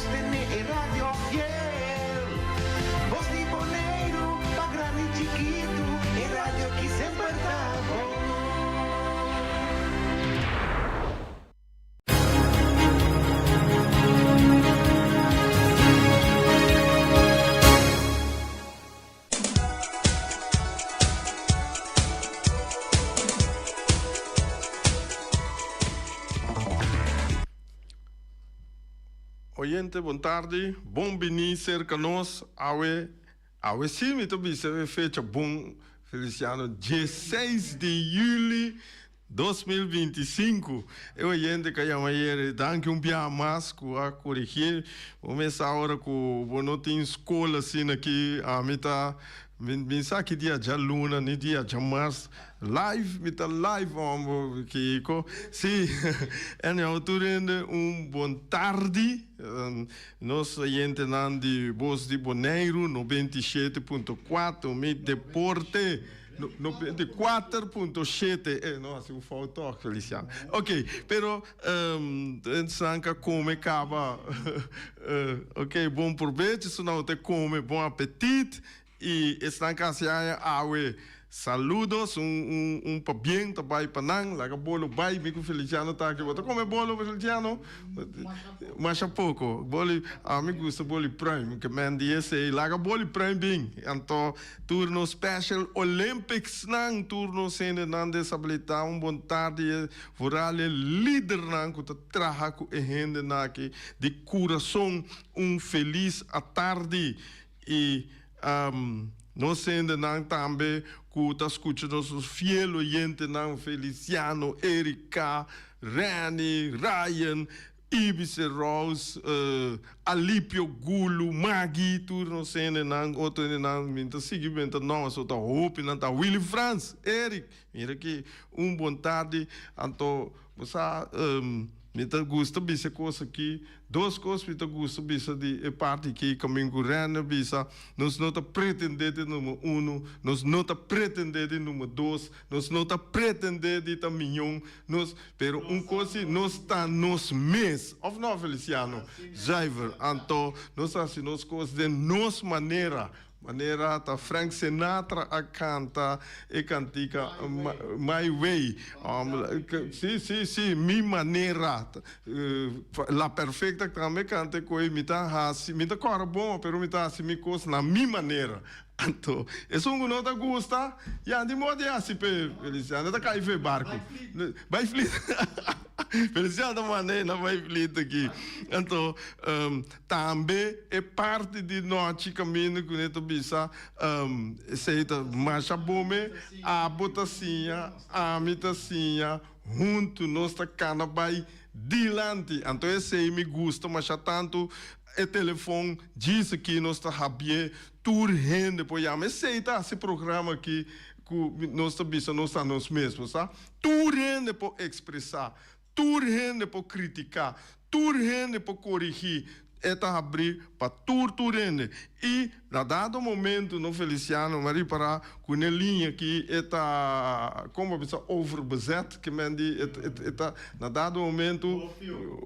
Sostene e radio fiel. Bos di Boneiru, pa grandi chikitu, e radio ki semper ta bon. Oyente bon tardi, bon bini serka nos awe, awe si mi ta bisa e fecha bon Feliciano, dieseis di juli 2025. E oyente ka yama ayere, danki un biaha mas ku a korigí. Bo mester ora ku bo no tin skol asina aki, ami ta Mi mi sa ki dia djaluna ni dia djamars live mi ta live hombo kiko si anyhow tur hende un bon tardi nos oyentenan di Bos di Boneiru 97.4 mi deporte 94.7 eh no hasi un fout toch Feliciano ok pero esnan ka come caba ok bon probecho esnan ku ta come bon apetit y esnan ka hasi aña awe saludos un un un pabien ta bay pa nan laga bolo bay mi ku Feliciano ta aki bo ta come bolo Feliciano masha poco boli ami gusta boli pruim ke men di esey laga boli pruim bin anto Turno Special Olympics nan turno hendenan desabilitá un bon tardi e vooral e lidernan ku ta traha ku e hendenan aki di kurason un felis atardi i nos hendenan tambe ku ta skucha nos nos fiel oyentenan Feliciano, Erika, Renny, Ryan. Ibice Rose, Alipio Gulu, Maggie, tur nos hendenan, otro hendenan, mi ta sigui benta nòmber, so ta hopi nan ta Willy Frans, Eric, mira aki, un bon tardi, anto bo sa mi ta gusta bisa e kos aki, dos kos mi ta gusta bisa di e parti aki, kaminda ku Rene bisa, nos no ta pretende di number uno, nos no ta pretende di number dos, nos no ta pretende di ta miyon, nos. Pero un cos si, nos ta nos mes, of no Feliciano? Zuiver, anto nos haci nos cos den nos manera, manera ta Frank Sinatra a canta e cantica My Way, si, si, si, mi manera, La Perfecta tambe canta e coy, mi ta haci, mi ta cora bon, pero mi ta haci mi cos na mi manera, Anto, esun ku no ta gusta, ya di moda di hasi p'e Feliciano ta kai f'e barku. Bai flit. Feliciano ta manda e na bai flit aki. Anto, tambe e parti di nochi kaminda ku ne ta bisa, esei ta masha bon me, abo ta siña, ami ta siña, huntu nos ta kana bai dilanti. Anto esei mi gusta masha tantu, e telefon djis aki nos ta habié Tur hende por yama. Esei ta hasi programa aki ku nos ta bisa nos ta nos mes, bo sa. Tur hende por ekspresá, tur hende por kritiká, tur hende por korigí. E ta habrí pa tur tur hende. I na dado momento no Feliciano mi a ripará ku n'e liña aki e ta, kon bo bisa, overbezet, ke men di e ta na dado momento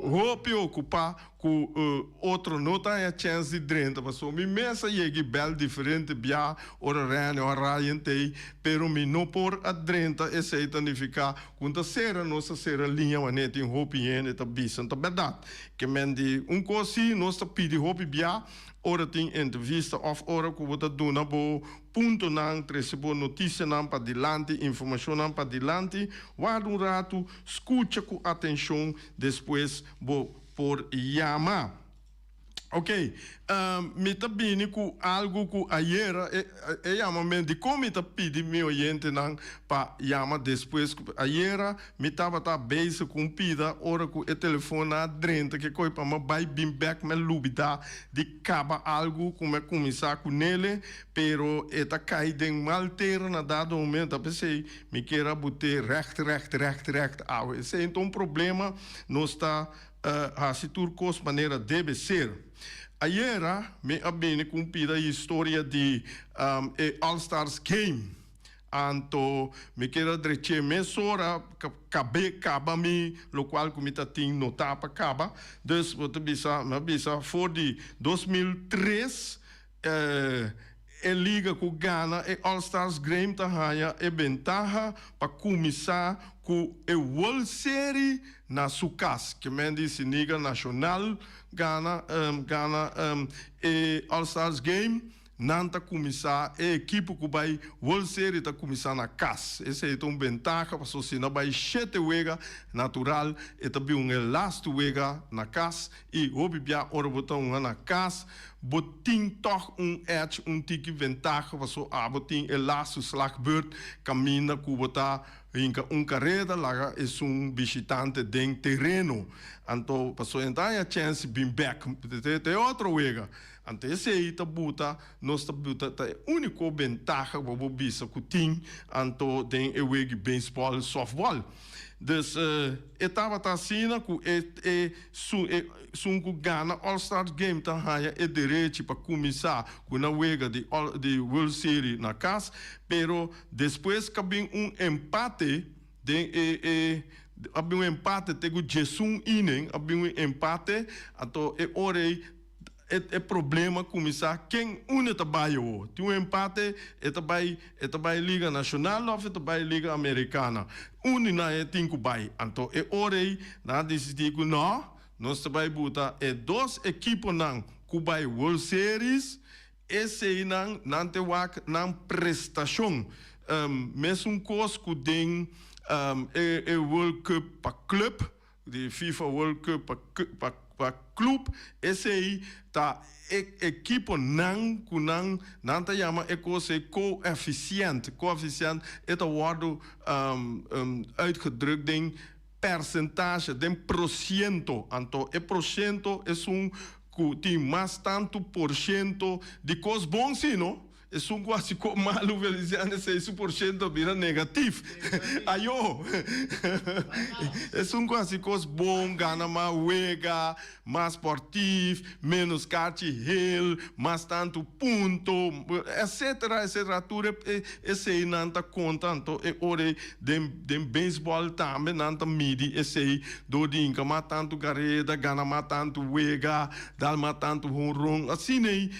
hopi okupá. Ku otro no ta haña chèns di drenta pasobra mi mes a yega i bèl diferente bia ora Rene o Ryan t'ei pero mi no por a drenta esei ta nifiká ku ta sera nos a sera liña wanneer tin hopi hende ta bisa ta bèrdat ke men di un kos si nos ta pidi hopi bia ora tin entrevista òf ora ku bo ta duna bo puntonan trese bo notisianan padilanti informashonnan padilanti warda un ratu skucha ku atenshon despues bo por yama. Ok, mi ta bini ku algu ku ayera e yama mi, dikon mi ta pidi mi oyentenan pa yama despues ku ayera mi tabata bezig ku un pida ora ku e telefon a drenta ke koi pa mi bai bin bek mi a lubida di kaba algu ku mi a kuminsá ku nele pero e ta kai den mal tera na dado momento a p'esei mi kier a but'é recht recht recht recht awe esei ta un problema. Nos ta hasi tur kos manera debe ser. Ayera mi a bini ku un pida historia di e All Stars Game. Anto mi kier a drech'é mesora kab'é kaba mi lokual ku mi ta tin notá pa kaba. Dus bo ta bisa, mi a bisa for di 2003 e liga ku gana e All Stars Game ta haña e bentaha pa kuminsá ku e World Serie na su kas. Ke men di si Liga Nashonal gana gana e All Stars Game, Nan ta kuminsá, e ekipo ku bai World Series ta kuminsá na kas. Esei ta un bentaha pasobra si nan bai shete wega, natural e ta bin un e lastu wega na kas i hopi bia ora bo ta hunga na kas bo tin tòg un edge, un tiki ventaha pasobra abo tin e lastu slagbeurt kaminda ku bo ta hinka un kareda laga esun bishitante den tereno. Anto pasobra e ta haña chèns bin bèk te e otro wega. Anto esei ta buta, nos ta buta, ta e úniko bentaha ku bo bisa ku tin anto den e wegi beisbòl, sòftbòl. Dus e tabata asina ku e e su e esun ku gana All Star Game ta haña e derechi pa kuminsá ku nan wega di All di World Series na kas, pero despues ka bin un empate den e e a bin un empate te ku diesun inning a bin un empate anto e ora ei E problema kuminsá ken unda ta bai awor. Tin un empate, e ta bai e ta bai Liga Nashonal òf e ta bai Liga Amerikana. Un di nan e tin ku bai. Anto e ora ei nan a disidí ku nò, nos ta bai buta e dos ekiponan ku bai World Series, eseinan nan te wak nan prestashon. Mesun kos ku den e World Cup pa club. Di FIFA World Cup pa pa club esey ta e ekiponan ku nan nan ta yama e kos e coeficiënt coeficiënt e ta wordo uitgedrukt den percentage den prosiento anto e prosiento esun ku tin mas tantu porshento di kos bon si no. Esun ku hasi kos malu Feliciano esei su por shento a bira negatif. Ayo! Esun ku hasi kos bon gana mas wega, mas sportif, menos karchi hel, mas tantu punto, etcetera, etcetera. Tur eseinan ta konta. Anto e ora ei den den beisbòl tambe nan ta midi esei dor di hinka mas tantu kareda, gana mas tantu wega, dal mas tantu honron. Asina ei.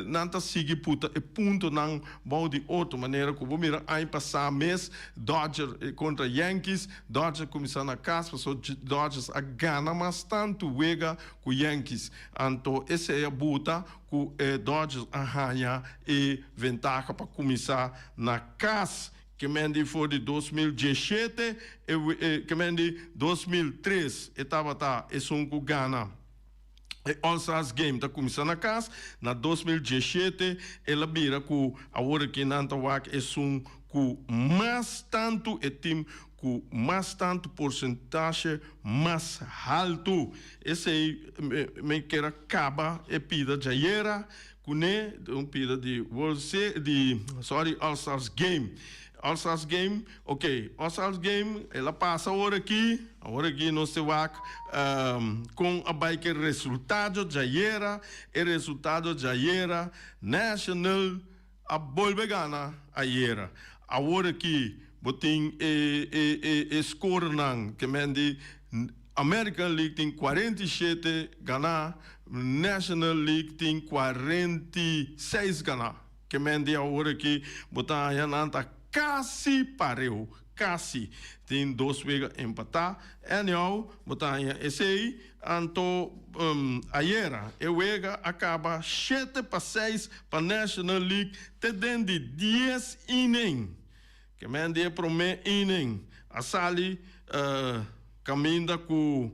Nan ta sigui puta e puntonan bou di otro manera ku bo mira aña pasá mes Dodger kontra Yankees, Dodger kuminsá na kas pasobra Dodgers a gana mas tantu wega ku Yankees. Anto esei a buta ku e Dodgers a haña e ventaha pa kuminsá na kas. Ke men di for di 2017 e ke men di 2003 e tabata esun ku gana. E All Stars Game ta kuminsá na kas. Na 2017 el a bira ku awor aki nan ta wak esun ku mas tantu e tim ku mas tantu porsentashe mas haltu. Esei mi kier a kaba e pida djayera kuné un pida di World Se di sorry All Stars Game. All Stars Game Ok, All Stars Game el a pasa awor aki, awor aki nos te wak kon a bai ke resultado djayera, e resultado djayera National a bolbe gana ayera. Awor aki bo tin e e e e scorenan ke men di American League tin 47 gana, National League tin 46 gana. Ke men di awor aki bo ta haña nan ta kasi pareu, kasi. Tin dos wega empatá. Anyhow, bo ta haña esei. Anto ayera e wega a kaba 7-6 pa National League te den di 10 inning. Ke men di e promé inning a sali kaminda ku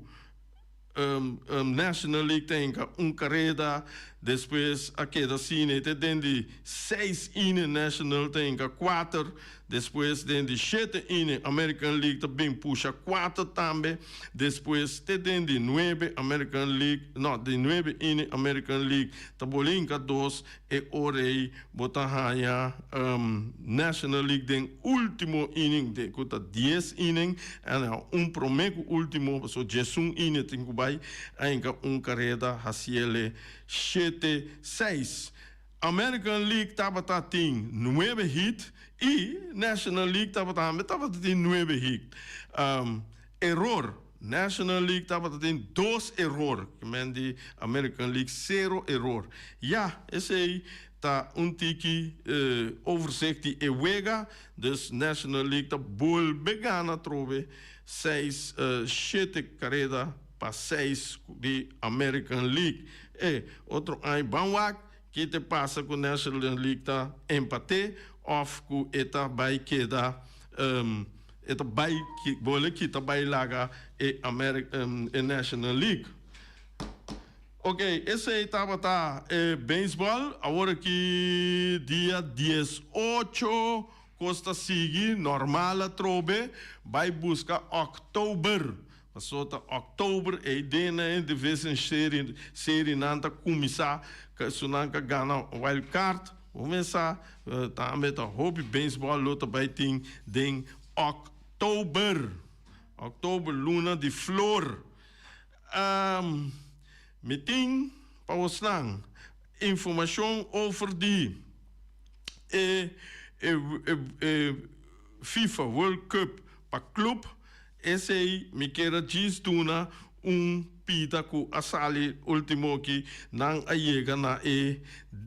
National League ta hinka un kareda, despues a keda asina te den di seis inning National ta hinka kuater, despues den di shete inning American League ta bin pusha kuater tambe, despues te den di nuebe American League, no, di nuebe inning American League ta boli hinka dos, E ora ei bo ta haña National League den ultimo inning, den ku ta dies inning, en un promé ku ultimo, pasobra diesun inning tin ku bai, a hinka un kareda hasiele 7-6. American League tabata tin nuebe hit y National League tabata tambe tabata tin nuebe hit. Error, National League tabata tin dos error, ke men di American League sero error. Ya, esey ta un tiki overzicht di e wega, dus National League ta bolbe gana atrobe seis shete kareda pa seis di American League. E otro aña ban wak ki te pasa ku National League ta empate of ku e ta bai keda e ta bai bole kita bai laga e e National League. Ok, esei tabata e beisbòl. Awor aki dia 18 kos ta sigui normal atrobe bai buska òktober. Paso ta òktober ei den na e division serie serienan ta kuminsá esunnan ka gana wild card. Bo mesa tambe ta hopi beisbòl lo ta bai tin den òktober. Òktober luna di flor. Mi tin pa bosnan informashon over di e e FIFA World Cup pa club. Esei mi kier a djis duna un pida ku a sali ultimo aki. Nan a yega na e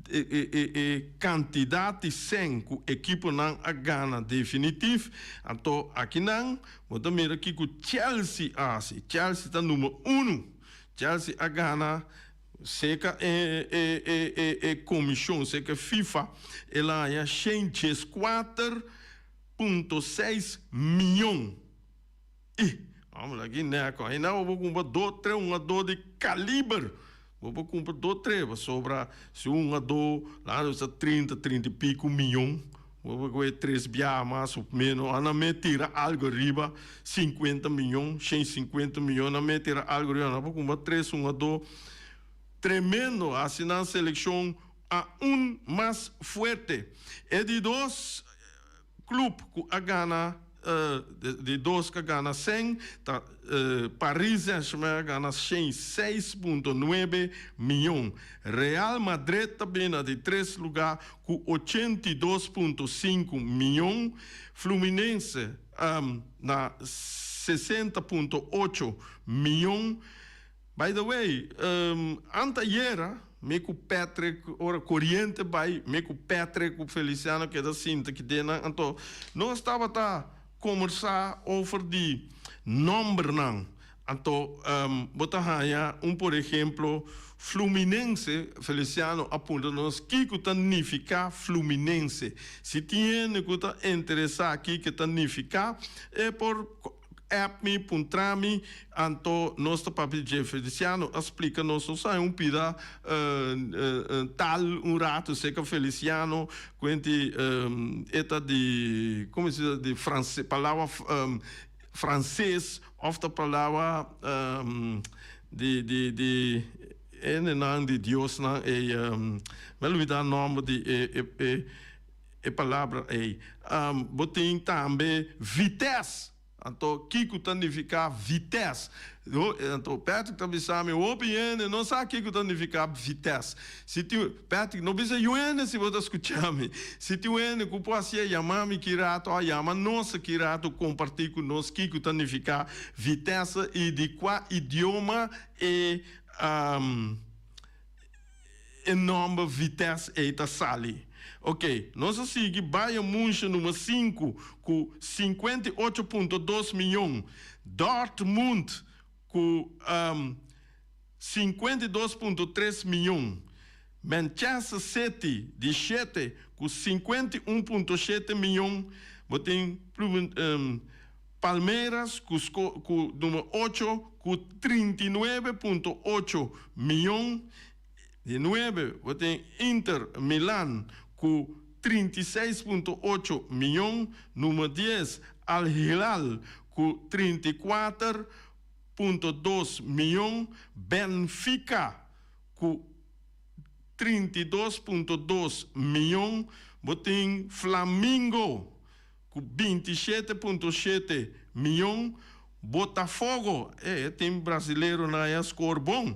e kantidat di sèn ku ekiponan a gana definitif. Anto akinan Bo ta mira kiko Chelsea a hasi. Chelsea ta number uno. Chelsea a gana serka e e e e e komishon, serka FIFA, el a haña shen 104.6 mion. Ih, vamos aki nèko. Ainda bo por kumpra dos tres hungadó di kaliber. Bo por kumpra dos tres pasobra si un hungadó laga nos bisa 30, 30 i pico mion. Bo por kohe tres biaha mas of menos. Nan me tira algo riba 50 mion, 150 mion. Nan me tira algo riba. Nan por kumpra tres hungadó tremendo. Hasi nan selekshon aun mas fuerte. E di dos club ku a gana di dos ku a gana sèn ta Paris Saint-Germain a gana 106.9 mion. Real Madrid ta bini na di tres lugá ku 82.5 mion. Fluminense na 60.8 mion. By the way, antayera mi ku Patrick ora koriente bai mi ku Patrick ku Feliciano keda sinta ki den nan anto nos tabata kombersá over di nòmbernan anto bo ta haña un por ehemplo Fluminense Feliciano a puntra nos kiko ta nifiká Fluminense si tin hende ku ta interesá kiko ta nifiká e por App mi, puntra mi, anto nos ta papia dje. Feliciano a splica nos, nos a haña un pida tal un rato cerca Feliciano, cuenti e ta di, como se dice, di frances, palabra frances of ta palabra di, di, di e nenan di diosnan ey, mi a lubida nomber di e, e, e. E palabra ei. Bo tin tambe vitès. Anto, kiko ta nifiká vitès? Anto, Patrick ta bisa mi, hopi hende no sa kiko ta nifiká vitès. Si tin, Patrick, no bisa yu hende si bo ta skucha mi. Si tin un hende ku por hasié, yama mi ki rato òf yama nos ki rato kompartí ku nos kiko ta nifiká vitès i di kua idioma e E nòmber Vitesse ei ta sali. Ok, nos a sigui Bayern München number sinku ku 58.2 mion, Dortmund ku 52.3 mion, Manchester City di shete ku 51.7 mion, bo tin Palmeiras ku ku number ocho ku 39.8 mion. Di nuebe bo tin Inter Milan ku 36.8 mion. Number dies Al Hilal ku 34.2 mion. Benfica ku 32.2 mion. Bo tin Flamingo ku 27.7 mion. Botafogo, e tim brasileronan a score bon,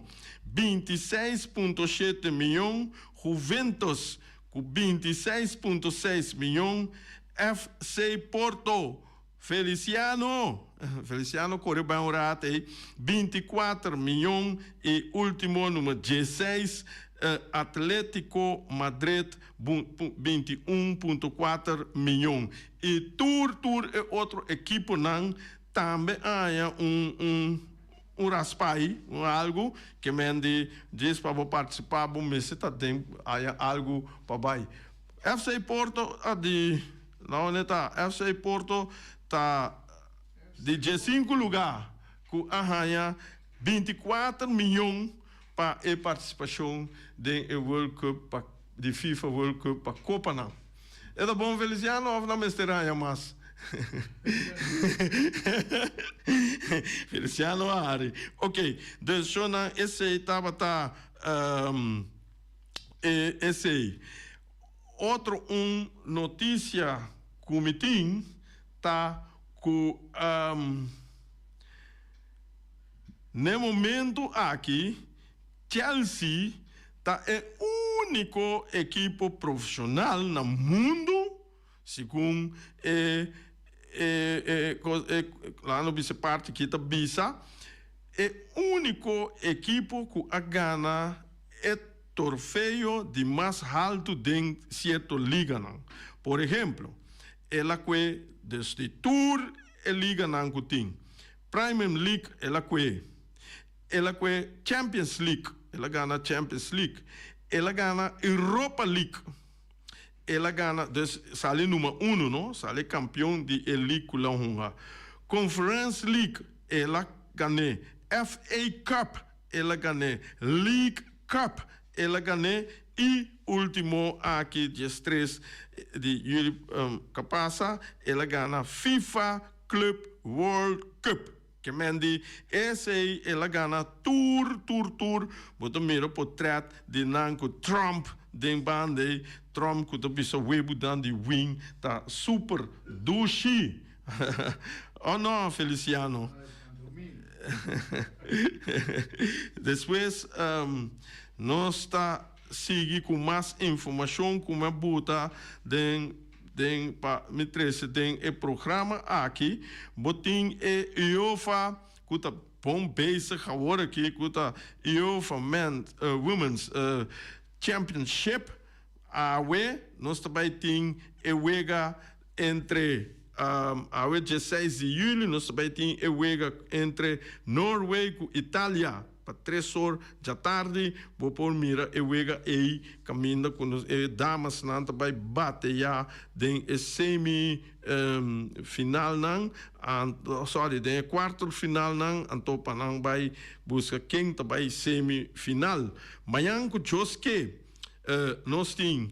26.7 mion. Juventus ku 26.6 mion, FC Porto, Feliciano, Feliciano kore bai un rat ei, 24 mion i ultimo numero 16 Atletico Madrid 21.4 mion. I tur tur e otro ekiponan tambe a haña un un un raspai, un algu ke men di djis pa bo partisipá bo mester ta den haña algu pa bai. FC Porto a di na unda ta FC Porto ta di diesinku lugá ku a haña 24 mion pa e partisipashon den e World Cup pa di FIFA World Cup pa kopanan. E ta bon Feliciano of nan mester haña mas? Feliciano a hari. Ok, dus shownan esey tabata e esey. Otro un noticia cu mi tin ta cu n'e momento aki Chelsea ta e úniko ekipo profeshonal na mundu, segun e e e laga no bisa e parti aki ta bisa, e úniko ekipo ku a gana e torfeo di mas haltu den sierto liganan. Por ehemplo, el a kue desde tur e liganan ku tin, Premier League el a kue. El a kue Champions League, el a gana Champions League, el a gana Europa League, el a gana, dus sali number uno no, sali kampion di e league ku la hunga. Conference League el a gan'é, FA Cup el a gan'é, League Cup el a gan'é i ultimo aki 13 di juli ku a pasa el a gana FIFA Club World Cup. Ke men di esei el a gana tur tur tur bo ta mira potret di nan ku Trump den banda ei Trump ku ta bisa webu dan di win ta super dushi oh no Feliciano despues nos ta sigui ku mas informashon ku mi a buta den Den pa mi trece den e programa aki bo tin e UEFA cu ta bon bezig awor aki cu ta UEFA Men Women's Championship. Awe nos ta bay tin e wega entre awe 16 di juli nos ta bay tin e wega entre Norway cu Italia. Pa tres or djatardi bo por mira e wega ei kaminda ku nos e damasnan ta bai bateya den e semi finalnan sorry den e kuarter finalnan anto pa nan bai buska ken ta bai semi final. Mañan ku Dios ke nos tin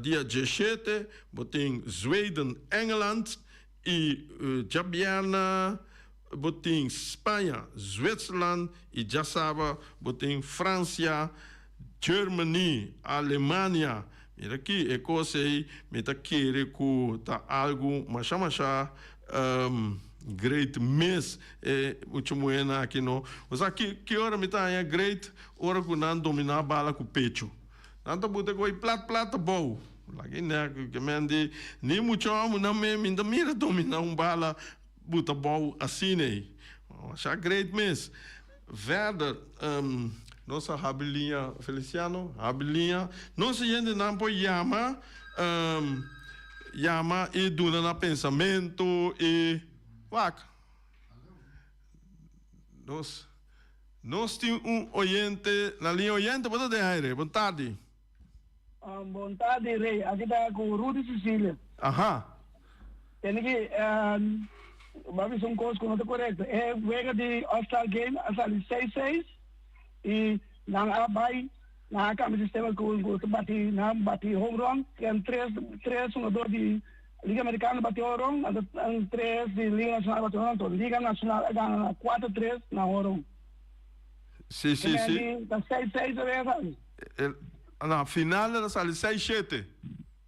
dia 17 bo tin Zweden Engeland i djabièrnè Bo tin Spaña, Zwitserland y djasaba bo tin Francia, Germany, Alemania. Mira aki e cos ey mi ta kere cu ta algo masha masha great mes e mucha muhernan aki no. Bo sa ki ki ora mi ta haña great? Ora cu nan domina bala cu pecho. Nan ta buta cu ey plat plat abou. Laga nek ke men di ni mucha homo nan me mi ta mira domina un bala. Bu ta bou asina ei. Masha great mes. Verder, nos a habri liña, Feliciano, habri liña. Nos hendenan por yama, yama i duna nan pensamentu i wak. Nos, nos tin un oyente na liña. Oyente, bo ta den aire. Bon tardi. Bon tardi Rey, aki ta ku Rudy Cecilia. Aha. Tene ki bo a bisa un kos ku no ta korekto. E wega di All Star Game a sali seis seis i nan a bai nan a kambia sistema ku ta bati nan bati home run ken tres tres hungador di Liga Amerikano bati home run anto tres di Liga Nacional bati home run anto Liga Nacional a gana na kuater tres na home run. Si si si. Ta seis seis e wega sali. Na final el a sali seis shete.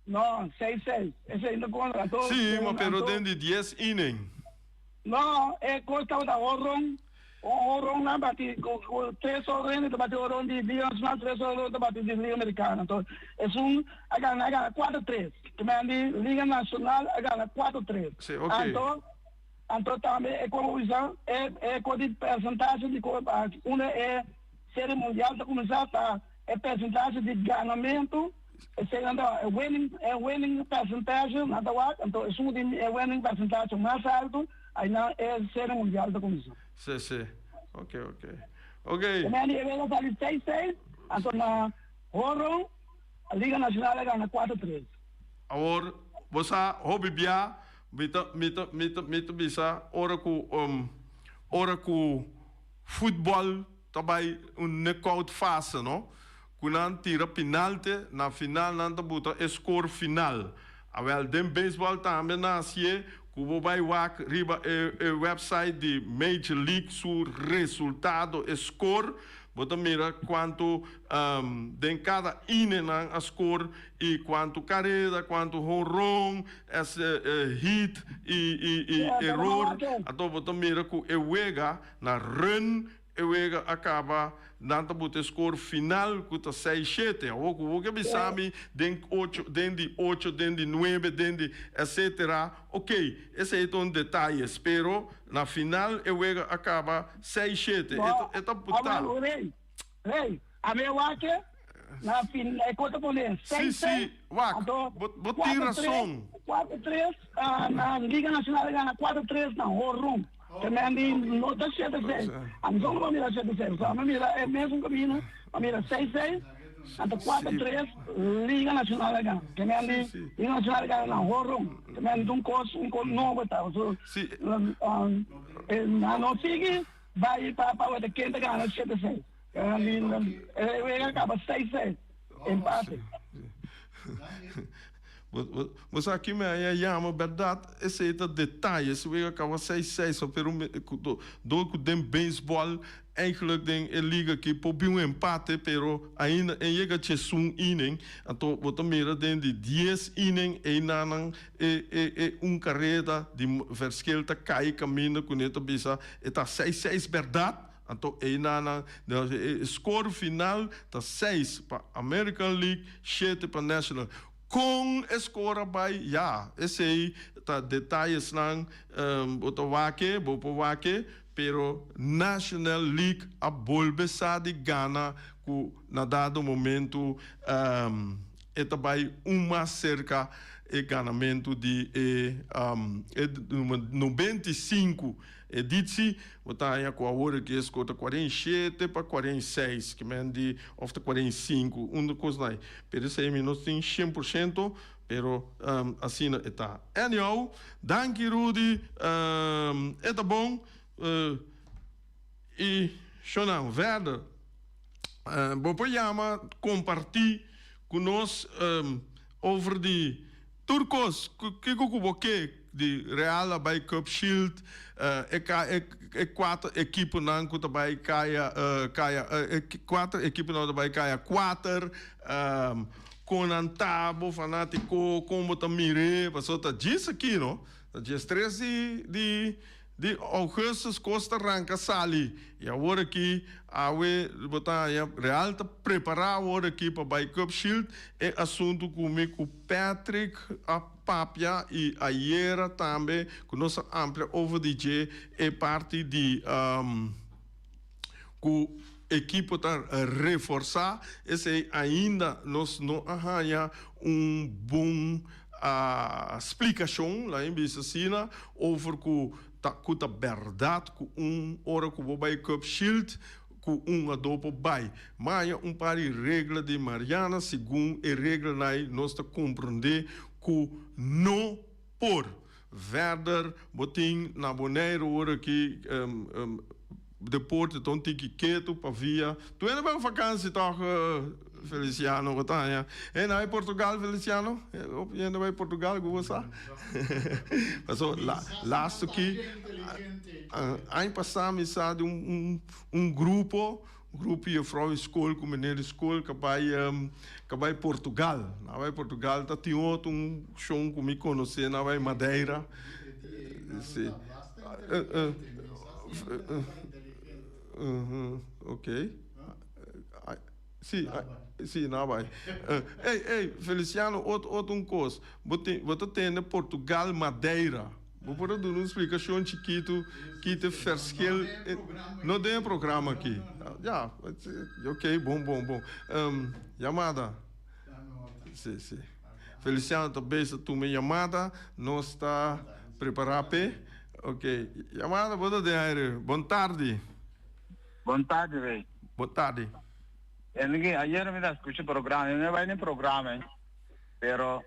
No, seis seis. Esei no konta. Anto, Sí, ma pero den di dies inning. No, e kos tabata horon. Un horon nan bati ku tres horon ta bati horon di Liga Nacional, tres horon ta bati di Liga Americana. Anto esun a gana a gana kuater tres. Kimen di Liga Nacional a gana kuater tres. Sí, ok. Anto anto tambe e komo bisa e e ko di percentahe di ko unda e Serie Mundial ta kuminsá ta e percentahe di ganamentu esei nan ta e winning e winning percentage nan ta wak anto esun di e winning percentage mas altu Ainan e Serie Mundial ta kuminsá. Sí, sí. Ok, ok. Ok. E mende e wega sali seis seis, anto na Horon Liga Nacional a gana kuater tres. Awor, bo sa hopi bia mi ta, mi ta, mi ta, mi ta bisa ora ku, ora ku futbòl ta bai un knockout fase, no? Ku nan tira pinalte, na final nan ta buta e skor final. Awel, den beisbòl tambe nan hasié ku bo bai wak riba e e website di Major League su resultado, e skor, bo ta mira kuantu den kada inning nan a skor i kuantu kareda, kuantu honron, hit i i i eror. Anto bo ta mira ku e wega na run E wega a kaba, nan ta buta e skor final ku ta seis shete. Awor ku bo ke bisa mi den ocho, den di ocho, den di nuebe, den di etcetera, ok, esei ta un detayes, pero na final e wega a kaba seis shete. E ta, e ta buta. Awor, Rey, Rey, a mi a wak na fin, e kos ta pone Si, seis si, seis, wak, anto bo, bo tin kuater tres, rason. kuater tres, na Liga Nacional a gana kuater tres na Hoorn. Te men di no ta shete seis. Ami so no por mira shete seis. So ami mira e mesun camino, a mira seis seis, anto cuatro tres, Liga Nacional a gana. Te men di Liga Nacional a gana na Horon. Te men di un cos, un cos nobo ta. So, nan no sigui bay pa pa wete ken ta gana shete seis. Te men di e wega a caba seis seis, empate. Bo sa ki mi a yama berdad? Esey ta detaye. Si wega caba seis seis of pero door cu den baseball eigenlijk den e liga aki por bin un empate pero ainda en yega chesun inning anto bo ta mira den di dies inning eynanan e e e un careda di verschil ta cay caminda cu ne ta bisa e ta seis seis berdad anto eynanan e score final ta seis pa American League shete pa National. Kon e skor a bai? Ya, esei ta detayesnan bo ta wak-e, bo por wak-e, pero National League a bolbe sa di gana ku na dado momento e ta bai un mas serka e ganamentu di e e number 95. E ditsi, bo ta haña ku awor e skor ta 47 pa 46, ke men di òf ta 45, un di kosnan ei. Pero esei mi no tin shen por shento, pero asina e ta. Anyhow, danki Rudy, e ta bon. I shonnan verder, bo por yama kompartí ku nos over di tur kos, kiko ku bo ke di Real a bai Cup Shield, e e kuater ekiponan ku ta bai kaya kaya e kuater ekiponan ku ta bai kaya kuater, kon nan ta bo fanatiko, kon bo ta mir'é, pasobra ta djis aki no, ta djes tres di di. Di Augustus kos ta ranka sali y awor aki awe bo ta haña Real ta prepara awor aki pa bai Cup Shield e asuntu ku mi ku Patrick a papia y ayera tambe ku nos a amplia over di dje e parti di ku ekipo ta reforsa esey ainda nos no a haña un bon Splikashon, lain bisa asina, over ku ta ku ta bèrdat ku un ora ku bo bai Cup Shield ku un ado por bai. Maya un par di regla di Mariana, segun e reglanan nos ta komprondé ku no por. Verder bo tin na Boneiru ora ki deporte ta un tiki ketu pa via. Tu hende bai un vakansi tòg Feliciano bo ta haña. Hende bai Portugal Feliciano? Hopi hende bai Portugal ku bo sa. Paso lastu ki aña pasá mi sa di un un grupo grupo juffrouw di skol ku meneer di skol ka bai ka bai Portugal. Nan bai Portugal ta tin otro un shon ku mi konosé nan bai Madeira. Si. Ok. Si, si, na bai. Ey, ey, Feliciano, ot, ot un kos. Bo tin, bo ta tende Portugal Madeira. Bo por a duna un splikashon chikitu ki ta e verschil? No den e programa aki. Ya, ok, bon, bon, bon. Yamada. Si, si. Feliciano ta bezig tuma e yamada. Nos ta prepara p'e. Ok, yamada, bo ta den aire. Bon tardi. Bon tardi, Rey. Bon tardi. Enrique, ayer mi ta scucha programa, mi no bai ni programa, pero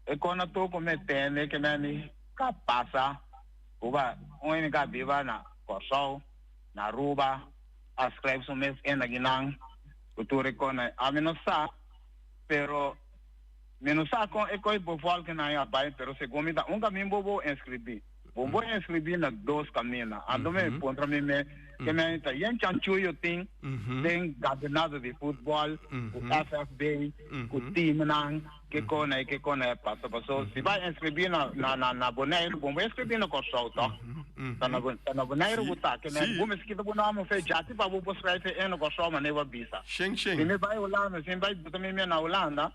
e con a toco me tende que me mi ka pasa, cuba un hende ka biba na Corsou, na Aruba, a schrijf su mes en akinan, cu tur e con ami no sa, pero mi no sa con e coy bevolking a bai, pero segun mi ta un camin bo bo inscribi. Bo por inscribí na dos camina. Anto me puntra mi me que me ta yen chanchuyo tin den campeonato di futbol cu FFB cu teamnan ke kona y ke kona e pasa. Paso si bai inscribí na na na na Boneiru bo por inscribí na Kòrsou tòg? Ta na ta na Boneiru bo ta ke men bo mester kita bo nòmber fe djati pa bo por skryf e na Kòrsou manera bo a bisa. Si mi bai Hulanda si mi bai buta mi me na Hulanda.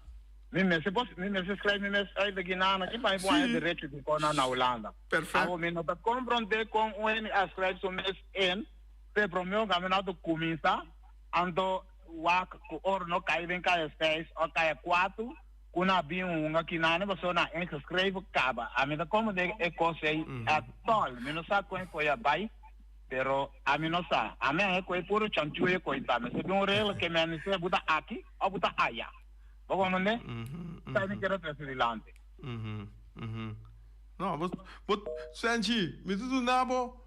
Mi mester por, mi mester skrijf mi mes uit de Guinana ki pa mi por haña derecho di kona na Hulanda. Perfect. Awo mi no ta komprondé kon un hende a skrijf su mes in p'e promé kampionato kuminsá, anto wak ku ora no kai den kaya seis òf kaya kuatu ku nan a bin hunga Kinana pasobra nan a ingeschreven kaba. Ami ta komprondé e kos ei atòl. Mi no sa kon e koe a bai, pero ami no sa. Ami a haña koe puro chanchuyo koe ta. Mester bin un regla ke mi a mester bo ta aki òf bo ta aya. Bo comprende? Esei mi kere trese dilanti. No, bo, bo, Senchi, mi ta duna bo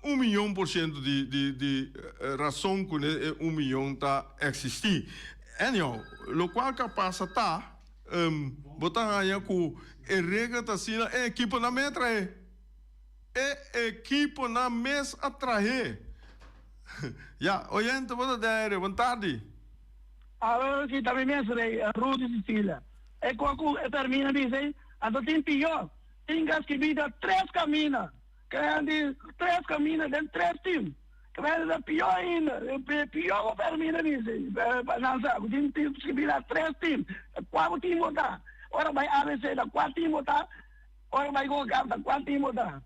un miyon por ciento di, di, di rason ku e un miyon ta eksistí. Anyhow, lokual ku a pasa ta, bo ta haña ku e regla ta asina, e ekiponan mes a trahe. E ekiponan mes a trahe. Ya, oyente, bo ta den aire. Bon tardi. Awor si ta mi mes rei, Rudy Cecilia. E kua ku e termina bisa ei, anto tin pió. Tin ka skibí ta tres kamina. Kende di tres kamina den tres tim. Kende ta pió ainda. Pió ku termina bisa ei. Pa nan sa ku tin skibí na tres tim. Kua ku tim bo ta? Ora bai ABC ta kua tim bo ta? Ora bai Gogam ta kua tim bo ta?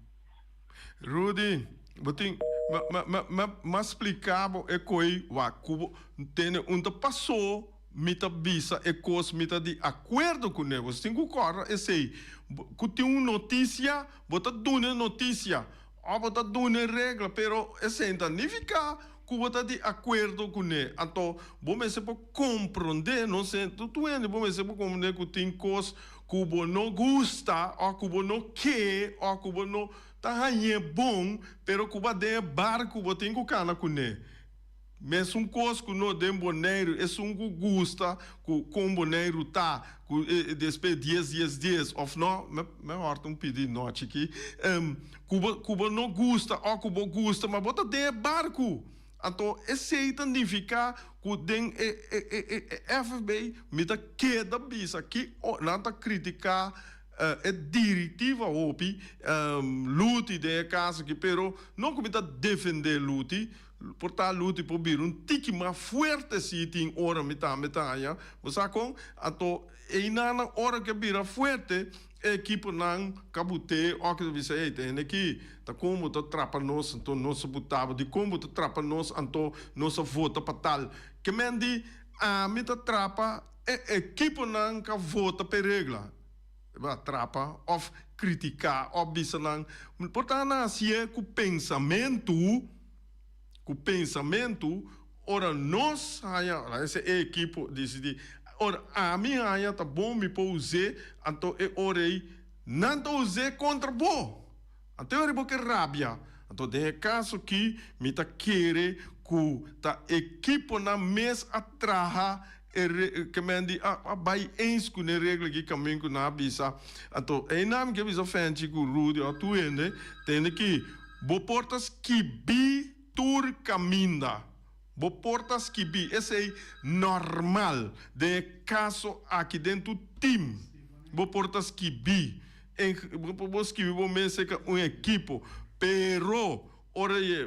Rudy, bo tin, ma, ma, ma, ma, ma splica bo e coi wak cu bo tene un ta paso mi ta bisa e cos mi ta di acuerdo cune. Bo tin cu corda esey. Cu tin un noticia, bo ta duna e noticia of bo ta duna e regla, pero esey ta nifica cu bo ta di acuerdo cune. Anto bo mester por comprende, no se, tur hende bo mester por comprende cu tin cos ku bo no gusta òf ku bo no ke òf ku bo no ta hañ'é bon, pero ku bo a den e barku bo tin ku kana kuné. Mesun kos ku no den Boneiru, esun ku gusta ku kon Boneiru ta, ku despues dies dies dies òf no, me me hòrta un pidi nochi aki, ku bo ku bo no gusta òf ku bo gusta, ma bo ta den e barku. Anto esei ta nifiká ku den e e FFB mi ta keda bisa ki nan ta kritiká e direktiva hopi Luti den e kaso aki pero no ku mi ta defendé Luti por ta Luti por bira un tiki mas fuerte si tin ora mi tambe ta haña bo sa kon anto einan ora ku e bira fuerte E ekiponan ka but'é òf ta bisa, Ey, ta hende aki, ta kon bo ta trapa nos anto nos a butá bo? Dikon bo ta trapa nos anto nos a vota pa tal? Ke men di, Ami ta trapa e ekiponan ka vota p'e regla. Bo a trapa òf kritiká òf bisa nan. Por ta nan hasié ku pensamentu, ku pensamentu, ora nos haña, laga esei e ekipo disidí, ora ami haña ta bon mi por us'é, anto e ora ei nan ta us'é kontra bo. Anto e ora ei bo ke rabia. Anto den e kaso aki mi ta kere ku ta ekiponan mes a traha e re, ke men di a a bai eens ku ne regla aki kamin ku nan a bisa. Anto einan mi ke bisa Fenchi ku Rudy òf tur hende, tende ki bo por ta skibí Tur caminda bo por ta skibi esey normal den e caso aki den tu team bo por ta skibi en bo por skibi bo mes cerca un equipo pero. Ora ye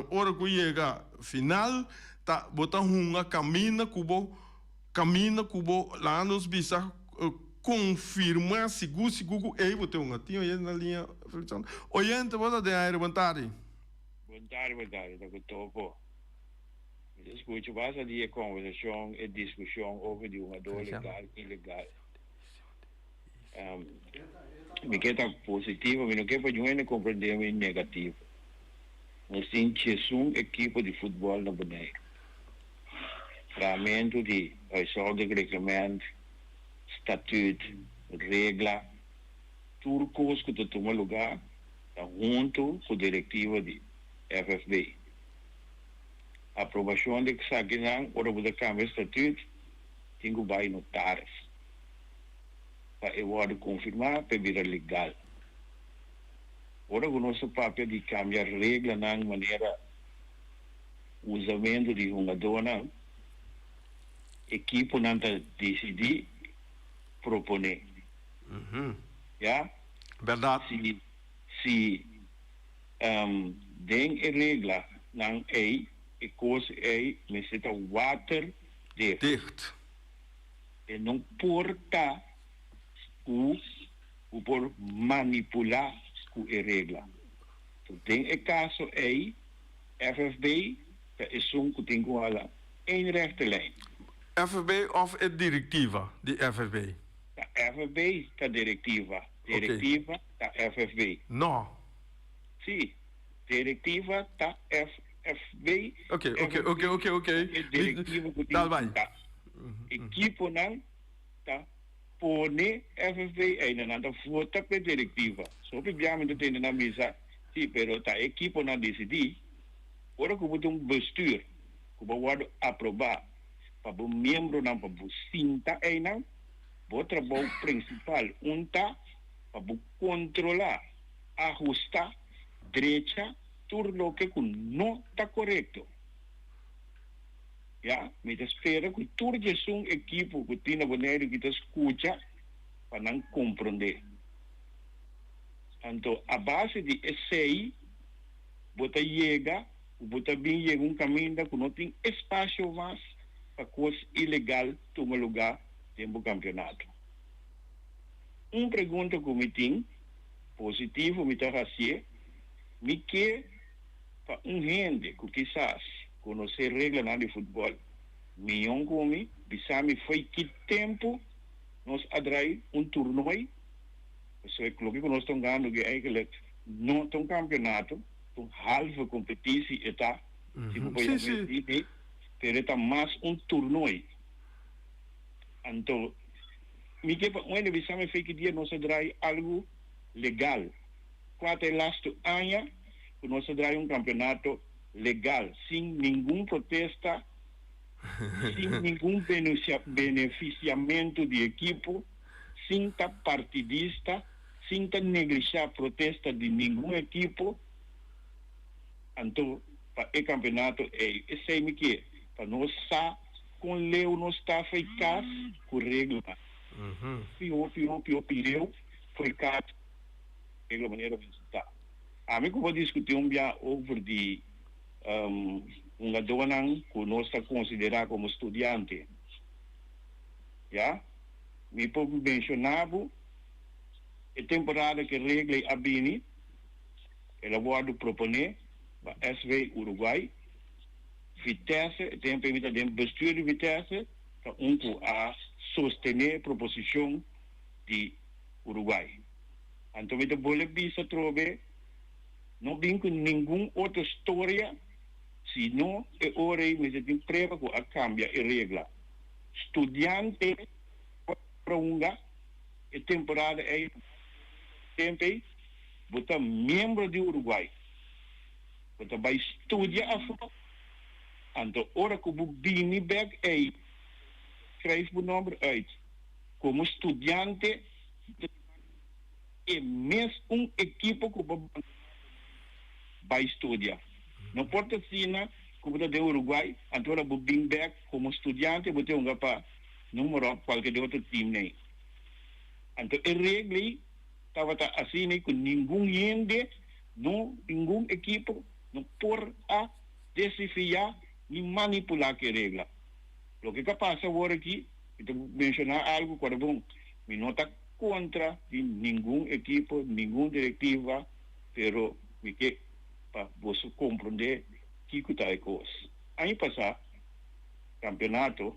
ora ku yega final ta bo ta hunga kaminda ku bo kaminda ku bo laga nos bisa konfirma sigur sigur ku ey bo ta hunga. Tin oyente na liña Feliciano? Oyente bo ta den aire bon tardi. Bon tardi bon tardi ta ku topo. Mi ta skucha basta di e konversashon e diskushon over di hungador legal ilegal. Mi ke ta positivo, mi no ke pa niun hende komprendé mi negativo. Nos tin diesun ekipo di futbòl na Boneiru. Trahamentu di huishoudelijk reglement, statuut, regla, tur kos ku ta tuma lugá ta huntu ku direktiva di FFB. Aprobashon di esakinan ora bo ta kambia statuut tin ku bai notaris. pa e wòrdu konfirmá pa e bira legal. Ora ku nos ta papia di kambia reglanan manera usamentu di hungadónan, ekiponan ta disidí proponé. Ya? Bèrdat. Si si den e reglanan ei e kos ei mester ta waterdicht. Dicht. E no por ta ku bo por manipulá ku e regla. So den e kaso ei FFB ta esun ku tin ku hala een rechte lijn. FFB òf e direktiva di FFB? Ta FFB ta direktiva. Direktiva ta FFB. No. Sí, direktiva ta FFB. Oké, oké, oké, oké, oké. E direktiva ku tin ku ta. Ekiponan ta pone FFB eina, nan ta vota p'e direktiva. So hopi bia mi ta tende nan bisa, sí, pero ta e ekiponan disidí. Ora ku bo tin un bestuur ku bo a wòrdu aprobá pa bo miembronan pa bo sinta einan, bo trabou prinsipal un ta pa bo kontrolá, ahustá, drecha tur loke ku no ta korekto. Ya, mi ta spera ku tur djesun ekipo ku tin na Boneiru ki ta skucha pa nan komprondé. Anto a base di esei bo ta yega ku bo ta bin yega un kaminda ku no tin espasio mas pa kos ilegal tuma lugá den bo kampionato. Un pregunta ku mi tin, positivo mi ta hasié, mi ke Pa un hende ku kisas konosé reglanan di futbòl mion ku mi, bisa mi fo'i ki tempu nos a drai un turnoi, pasobra e loke ku nos ta hungando aki eigenlijk no ta un kampionato, ta un halve kompetisi e ta, si bo por yama así, pero e ta mas un turnoi. Anto mi ke pa un hende bisa mi fo'i ki dia nos a drai algu legal. Kua ta e lastu aña ku nos a draai un kampionato legal, sin ningun protesta, sin ningun benefisiamentu di ekipo, sin ta partidista, sin ta neglishá protesta di ningun ekipo? Anto pa e kampionato ei, esei mi ke, pa nos sa kon leu nos ta fo'i kas ku reglanan. Hopi, hopi, hopi, hopi leu fo'i kas. Regla manera mester ta. Ami ku bo diskutí un bia over di hungadónan ku nos ta konsiderá komo studiante. Ya. Mi por menshoná bo e temporada ku e regla ei a bini, el a wòrdu proponé pa SV Uruguay. Vitesse, e tempu ei mi ta den bestuur di Vitesse, ta un ku a sostené e proposishon di Uruguay. Anto mi ta bole bisa atrobe, no bin ku ningun otro storia, si no e ora ei mester tin prueba ku a kambia e regla. Studiante por a hunga e temporada ei, tempu ei bo ta miembro di Uruguay, bo ta bai studia afó, anto ora ku bo bini bek ei, skrijf bo nomber uit komo studiante. E mes un ekipo ku bo bai studia. No por ta asina ku bo ta den Uruguay, anto ora bo bin bek komo studiante bo ta hunga pa numero òf kualke di otro tim nei. Anto e regla ei tabata asina ku ningun hende, no ningun ekipo. No por a desviá ni manipulá ku e regla. Loke ku a pasa awor aki, mi ta menshoná algu ku bon, mi no ta kontra di ningun ekipo, ningun direktiva, pero mi ke pa boso komprondé kiko ta e kos. Aña pasá, kampeonato,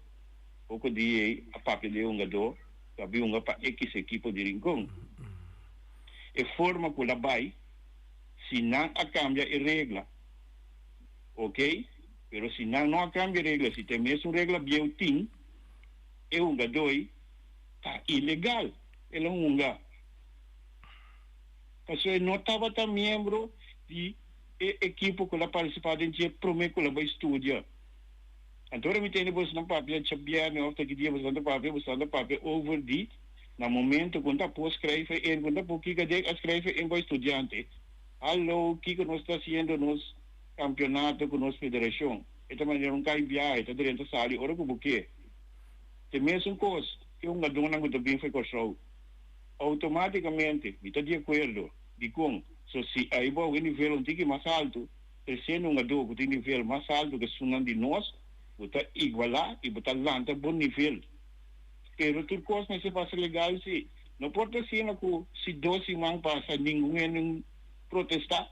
poko dia ei a papia di e hungadó ku a bin hunga pa X ekipo di Rincon. E forma ku el a bai, si nan a kambia e regla, ok, pero si nan no a kambia e regla, si ta e mesun regla bieu tin, e hungadó ei ta ilegal, el a hunga. Pasobra e no tabata miembro di e ekipo ku el a partisipá den dje promé ku el a bai studia. Anto ora mi tende bosonan papia djabièrnè òf ta ki dia bosonan ta papia, bosonan ta papia over di na momento ku nan ta por skrijf in, ku nan ta por kika den a skrijf in pa e studiante. Hallo, kiko nos ta hasiendo nos kampionato ku nos federashon? E ta manera un kai biahe, ta drenta sali ora ku bo ke. Te mesun kos e hungadónan ku ta bin for Kòrsou. Outomátikamente mi ta di akuerdo. Dikon? So si aibou e nivel un tiki mas altu, Tresiendo un adubo ku tin nivel mas altu ku esunnan di nos, bo ta igualá i bo ta lanta bo nivel. Pero tur kos mester pasa legal sí. No por ta asina ku si dos siman pasa ningun hende no protestá,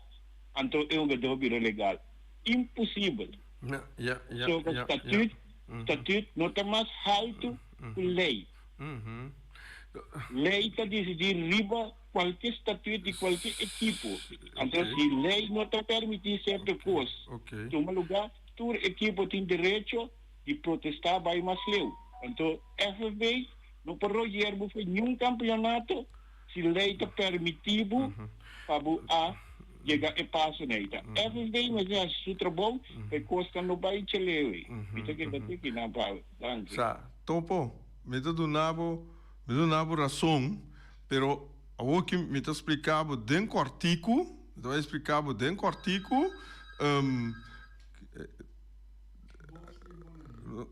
anto e hungadó bira legal. Imposibel. So statüt, statüt no ta mas haltu ku lei. Lei ta disidí riba kualke statuut di kualke ekipo. Anto si lei no ta permití sierto kos tuma lugá, tur ekipo tin derecho di protestá bai mas leu. Anto FFB no por royer bo for niun kampionato si lei ta permití bo pa bo a yega e paso nei. Ta FFB mester hasi su trabou pa e kosnan no bai cheleu ei. Mi ta keda te kinan pa danki. Sa, Topo, mi ta duna bo, mi ta duna bo rason. Pero awor ki mi ta splica bo den cortico, mi ta bay splica bo den cortico,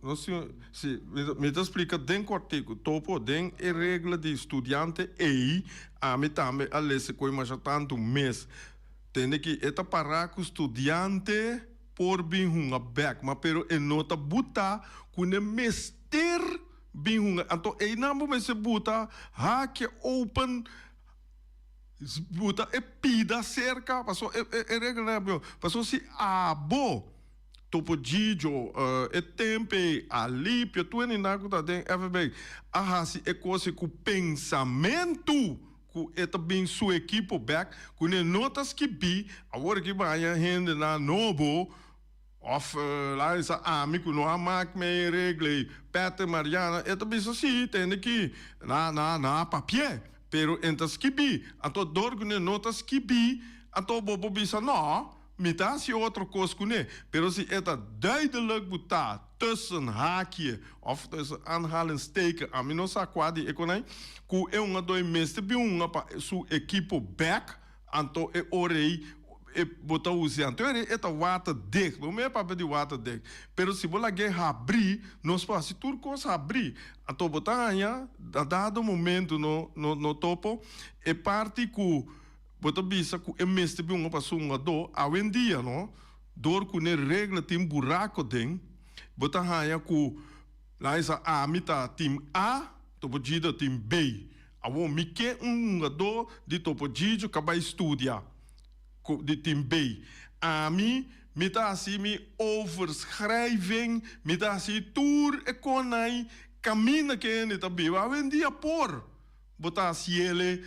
no si, si, mi ta splica den cortico, topo den e regla di studiante ey, ami tambe a lesa koe masha tanto mes. Tende ki e ta para cu studiante por bin hunga bek, ma pero e no ta buta cu ne mester Bin hunga. Anto einan bo mester buta hake open, buta e pida serka, paso e e reglanan a bin. Paso si abo Topo Gigio, e Tempe, Alipio, tur hende ku ta den FB a hasi e kos ku pensamentu ku e ta bin su ekipo bek, ku ne no ta skibí, awor ki baña hendenan nobo. Of laat bisa ami ku no a mak me e regla ei, Peter, Mariana, e ta bisa si, tende ki na na na papié, pero en ta skibí. Anto dor ku ne no ta skibí, anto bo por bisa no, mi ta hasi otro kos kuné. Pero si e ta duidelijk butá tussen haakje of tussen aanhalingsteken, ami no sa kua di e konai, ku e un a doi mester bin hunga pa su ekipo bèk, Anto e ora ei e bo ta usa. Anto e ora ei e ta waterdicht. Bo mira papia di waterdicht. Pero si bo lag'é habrí, nos por hasi tur kos habrí. Anto bo ta haña na dado momento no no no topo e parti ku bo ta bisa ku e mester bin un paso hungadó. Awendia no, dor ku n'e regla tin buraco den, bo ta haña ku nan a bisa ami ta team A, topo Gida team B. Awor mi ke un hungadó di Topo Gigio ka bai studia ku di team B. Ami mi ta hasi mi overschrijving, mi ta hasi tur e konai kaminda ke hende ta biba. Awendia por bo ta hasiele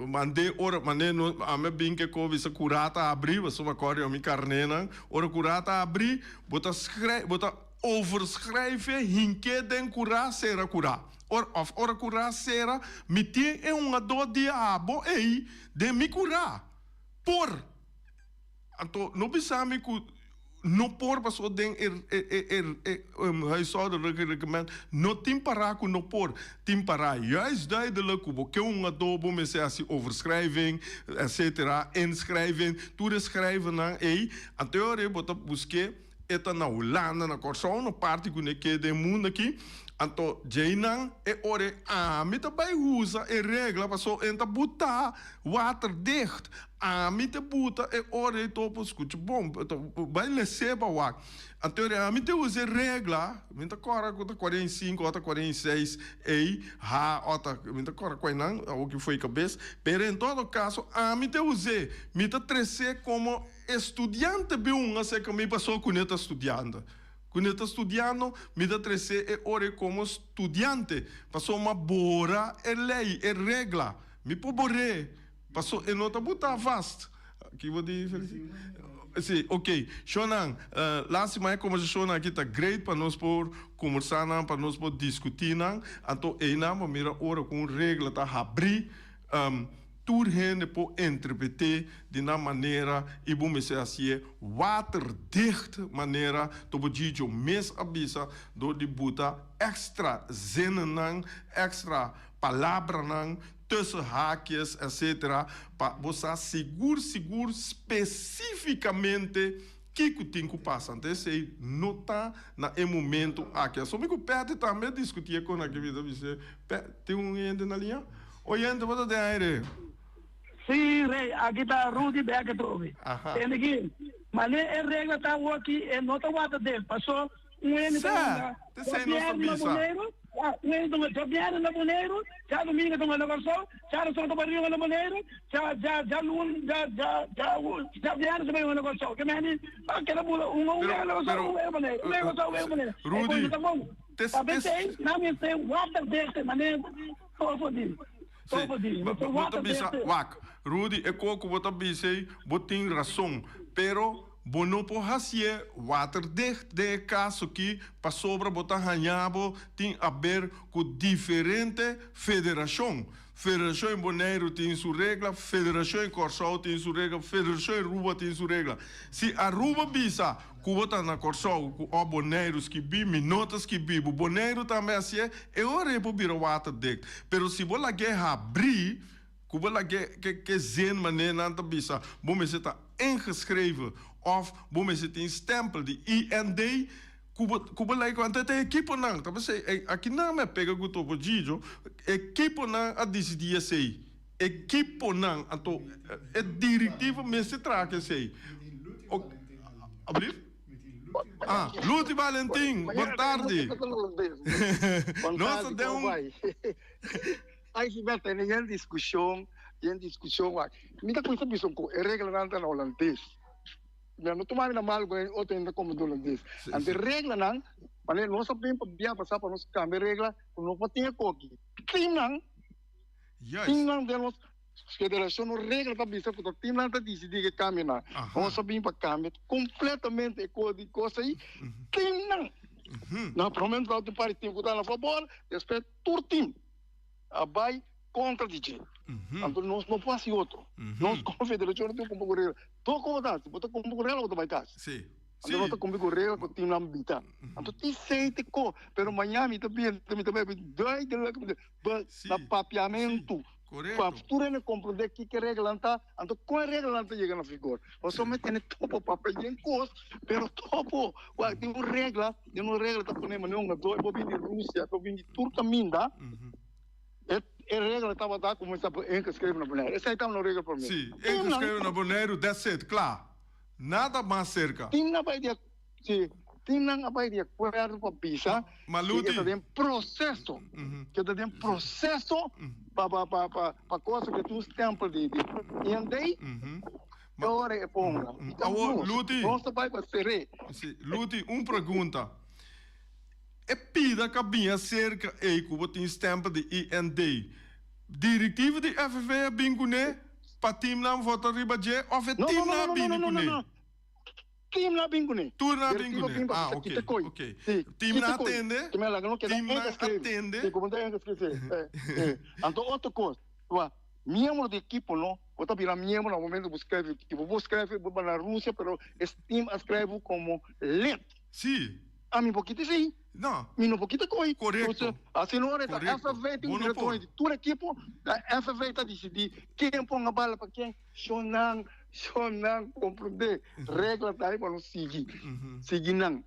mande ora mande no ami a bin ke ko bisa kura ta abri pasobra mi a kòrda mi karnénan ora kura ta abri bo ta schrijf bo ta overschrijve hink'é den kura sera kura. Ora of ora ku ra sera, mi tin e hungadó di abo ei den mi kurá. Por! Anto no bisa mi ku no por pasobra den e e e huishoudelijk reglement no tin pará ku no por. Tin pará juist duidelijk ku bo ke hungadó bo mester hasi overschrijving etcetera, inschrijving, tur e schrijvennan ei. Anto e ora ei bo ta busk'é. E ta na Hulanda, na Kòrsou, na parti ku ne ke den mundu aki. Anto djeinan e ora ei ami ta bai usa e regla paso en ta buta waterdicht. Ami ta buta e ora ei topo skucha bon, bai les'é pa wak. Anto ora ami ta usa e regla, mi ta kòrda ku ta 45 òf ta 46 ei, ha òf ta, mi ta kòrda kua einan, awor ki foi kabes. Pero en todo kaso ami ta us'é, mi ta tres'é komo estudiante bin un aserka mi paso ku ne ta studiando. Ku ne ta studiando, mi ta tres'é e ora ei komo studiante, pasobra mi a bora e lei, e regla. Mi por bor'é, paso e no ta butá vast. Ki bo di, Felicia? Si, ok. Shonnan, lástima e kombersashonnan aki ta great pa nos por kombersá nan, pa nos por diskutí nan. Anto einan bo mira ora ku un regla ta habrí, Tur hende por interpreté di nan manera i bo mester hasié waterdicht manera Topo Gigio mes a bisa dor di buta extra zinnennan, extra palabranan, tussen haakjes etc. Pa bo sa sigur sigur spesifikamente kiko tin ku pasa. Anto esei no ta na e momento aki. Asomi ku Patty tambe a diskutié kon aki mi ta bis'é, Tin un hende na liña? Oyente, bo ta den aire. Sí, Rey, aki ta Rudy bek atrobe. Aha. Tende aki, mane e regla ta awor aki, e no ta wata den, paso un hende ta Sè, hunga te sei nos ta djabièrnè na bisa. Boneiru, ya, un hende ta hunga djabièrnè na Boneiru, djadumingu ta hunga na Kòrsou, djarason ta bai hunga na Boneiru, dja, dja, djalun, dja, dja, dja, djabièrnè ta bai hunga na Kòrsou. Ke mende a keda bula hunga un Pero, wega na Kòrsou, pero, un wega na Boneiru, un wega na Kòrsou, un wega na Boneiru. E Rudy, kos no ta bon. te, Pa te, p'esei nan mester wata berde manera Topo di, Sí, Topo di, bo mester bo ta wata bisa, berde. wak, Rudy, e kos ku bo ta bisa ei, bo tin rason, pero bo no por hasié waterdicht den e kaso ki pasobra bo ta haña bo tin aber ku diferente federashon. Federashon Boneiru tin su regla, Federashon Kòrsou tin su regla, Federashon Aruba tin su regla. Si Aruba bisa ku bo ta na Kòrsou ku òf Boneiru skibí, mi no ta skibí bo. Boneiru tambe hasié, e ora ei por bira waterdicht. Pero si bo lag'é habrí, ku bo lag'é ke ke zin manera nan ta bisa, bo mester ta ingeschreven òf bo mester tin stèmpel di IND, Ku bo ku bo like anto ta ekiponan ta p'esei e akinan mi a pega ku Topo Gigio ekiponan a disidí esei ekiponan anto e direktiva mester traha ku esei ok ablief ah Luti Valentin bon tardi nos ta den un Ai si mester tene yen diskushon yen diskushon wak mi ta kuminsa bisa ku e reglanan ta na holandes. Mi no tuma mi na mal ku otro hende ta kome holandes. Anto e reglanan, manera nos a bin pa bia pasá pa nos kambia regla ku no por tin e koki. Timnan, timnan den nos federashon no regla ta bisa ku ta timnan ta disidí ke kambionan. Nos a bin pa kambia kompletamente e kos di kos ei. Timnan. Na promé nos tin un par di tim ku ta na fabor, despues tur tim. a bai kontra di dje. Anto nos no por hasi otro. Nos komo federashon no tin ku kumpli ku regla. Tur komo ta hasi, bo ta kumpli ku regla bo ta bai kas. Anto nos ta kumpli ku regla ku timnan bita. Anto tin seite ko, pero maña mi ta bira, mi ta bai duidelijk na papiamentu pa tur hende komprende kiko e reglanan ta, anto kon e reglanan ta yega na vigor. Pasobra mi tene topo papia yen kos, pero topo wak tin un regla, tin un regla ta pone manera un hungador e por bin di Rusia, e por bin di tur kaminda, e e regla tabata kuminsá por ingeschreven na Boneiru. Esei tabata un regla promé. Sí, ingeschreven na Boneiru, that's it, kla. Nada mas serka. Tin nan bai di sí, tin nan a bai di akuerdo pa bisa Ma ku e Luti. ta den proseso, ku e ta den proseso pa pa pa pa pa cosa ku tin un stempel di di IND. Ma, Ora e ponga. I ta awor, nos. Luti. Nos ta bai pa ser'é. Sí, Luti, un pregunta. E pida ka bin aserka ei ku bo tin stempel di IND. Direktiva di FV a bin kuné pa timnan vota riba dje òf e No, no, no, timnan a no, no, bini no, no, no, kuné? no. Timnan a bin kuné. Tur nan a bin Direktiva kuné. bin pa Ah, bisa ok, kita koi. ok. Sí, Timnan kita a koi. tende? Ke men laga no keda Timnan a ingeschreven. tende? Sí, ku bo ta ingeschreven, sí. Eh, eh. Anto otro kos, wak, miembro di ekipo no bo ta bira miembro na momento bo skrevi ekipo. Bo skrevi bo na Rusia pero e team a skrevi como lid. Sí. Ami por kita esei. No. Mi no por kita koe. Korekto. Asina ora ta Korekto. FFV tin Bo un no por. direktor di tur ekipo, ta FFV ta disidí ken pon a bala pa ken, shonnan. Shonnan komprondé regla ta pa nos sigui, sigui nan.